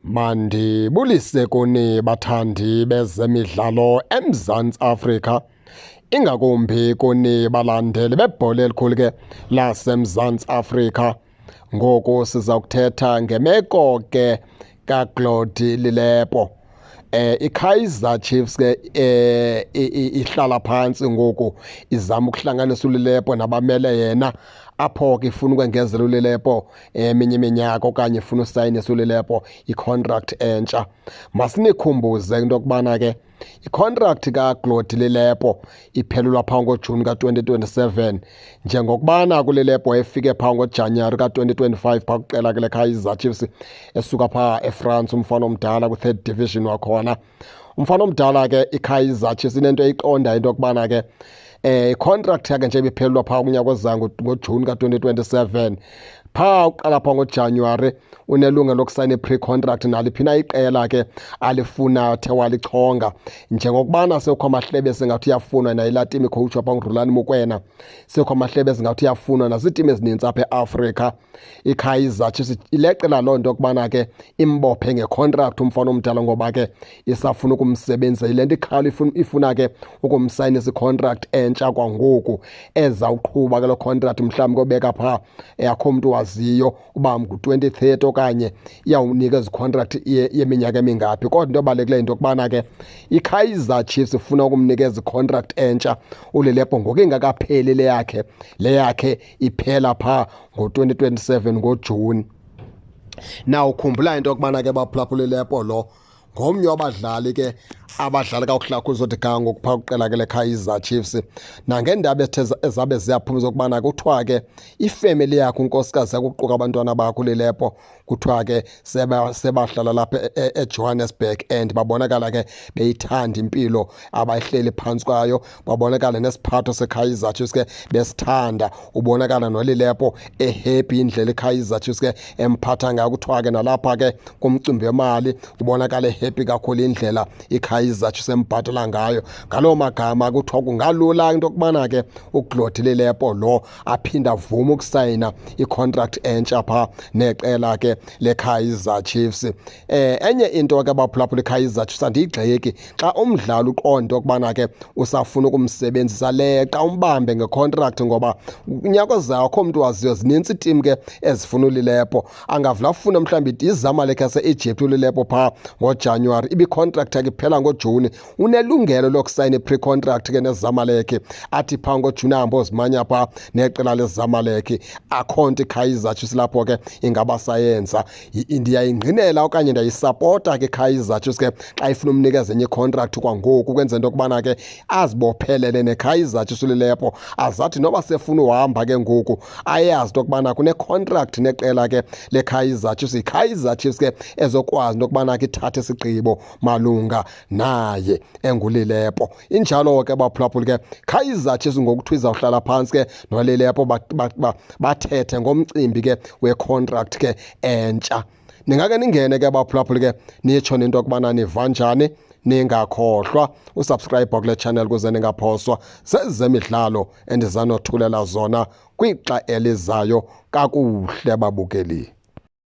Mandibulise kuni bathandi bezemidlalo eMzantsi Afrika, ingakumbi kuni balandeli bebhola elikhulu ke laseMzantsi Afrika. Ngoku siza kuthetha ngemeko ke kaGlody Lilepo. IKaizer Chiefs ke ihlala phantsi ngoku izama ukuhlanganisa uLilepo nabamele yena, apho ke ifuna ukwengezela uLilepo eminye iminyaka okanye ifuna usayinisa uLilepo i-contract entsha. Masinikhumbuze into yokubana ke i-contract kaGlody Lilepo iphelelwa phaa ngoJuni ka-2027, njengokubana kuLilepo efike phaa ngoJanuwari ka-2025 phaa kwiqela ke leKaizer Chiefs esuka phaa eFrance, umfana omdala kwi-third division wakhona. Umfana omdala ke iKaizer Chiefs inento eyiqondayo into yokubana ke i-contract yakhe nje ibiphelelwa phaa kunyaka ozayo ngoJuni ka-2027. Phaa uqala phaa ngoJanuwari unelungelo lokusayina i-pre-contract naliphi na iqela ke alifunayo athe walichonga, njengokubana sekukho amahlebe esingathi uyafunwa nayilaa team icoach apha nguRulani Mokwena, sekukho amahlebe esingathi uyafunwa naziitim ezinintsi apha eAfrika. IKaizer Chiefs ileqela loo nto yokubana ke imbophe ngecontract umfana omdala ngoba ke isafuna ukumsebenzisa. Yile nto ikhala ifuna ke ukumsayinisa icontract entsha kwangoku, ezawuqhuba ke loo contract mhlawumbi kobeka phaa akho mntu waziyo uba ngu-2030 okanye iyawunika ezi contract yeminyaka emingaphi. Kodwa into ebalulekileyo yinto yokubana ke iKaizer Chiefs ifuna ukumnikeza icontract entsha uLilepo ngoku ingakapheli le yakhe, le yakhe iphela phaa ngo-2027 ngoJuni. Na ukhumbula into yokubana ke baphulaphula uLilepo lo ngomnye wabadlali ke abadlala kakuhle kakhulu zothi ga ngoku phaa kwiqela ke leKaizer Chiefs. Nangeendaba ezithe ezabe ziyaphuma zokubana kuthiwa ke ifemeli yakhe, unkosikazi yakhe, ukuquka abantwana bakhe uLilepo, kuthiwa ke sebahlala lapha eJohannesburg and babonakala ke beyithanda impilo abayihleli phantsi kwayo, babonakala nesiphatho seKaizer Chiefs ke besithanda, ubonakala noLilepo ehappy indlela iKaizer Chiefs ke emphatha ngayo. Kuthiwa ke nalapha ke kumcimbi wemali ubonakala ehappy kakhulu indlela iKaizer Chiefs embhatala ngayo. Ngaloo magama kuthiwa kungalula into yokubana ke uGlody Lilepo lo aphinde avume ukusayina i-contract entsha phaa neqela ke leKaizer Chiefs. Enye into ke baphulaphula, iKaizer Chiefs andiyigxeki xa umdlali uqonda okubana ke usafuna ukumsebenzisa, leqa umbambe ngecontract ngoba unyaka ozayo akho mntu waziyo, zinintsi iitim ke ezifuna uLilepo. Angavula afune mhlawumbi iZamalek yase-Egypt uLilepo phaa ngoJanuwari, ibe icontract yakhe iphela ngoJuni, unelungelo lokusayina i-pre-contract ke neZamalek, athi phaa ngoJuni ahambe ozimanya phaa neqela leZamalek. Akho nto iKaizer Chiefs lapho ke ingaba sayenza. Ndiyayingqinela okanye ndiyayisapota ke iKaizer Chiefs ke xa ifuna umnikeza enye icontract kwangoku, ukwenzela into yokubana ke azibophelele neKaizer Chiefs uLilepo, azathi noba sefuna uhamba ke ngoku ayazi into yokubana kunecontract neqela ke leKaizer Chiefs, yiKaizer Chiefs ke ezokwazi into yokubana ke ithathe isigqibo malunga naye enguLilepo. Injalo ke baphulaphuli ke Kaizer Chiefs ngokuthiwa izawuhlala phantsi ke noLilepo bathethe ngomcimbi ke wecontract ke entsha. Ningake ningene ke baphulaphuli ke nitsho nento yokubana niva njani, ningakhohlwa usubscribe kule channel ukuze ningaphoswa zezemidlalo endizanothulela zona kwixa elizayo. Kakuhle babukeli.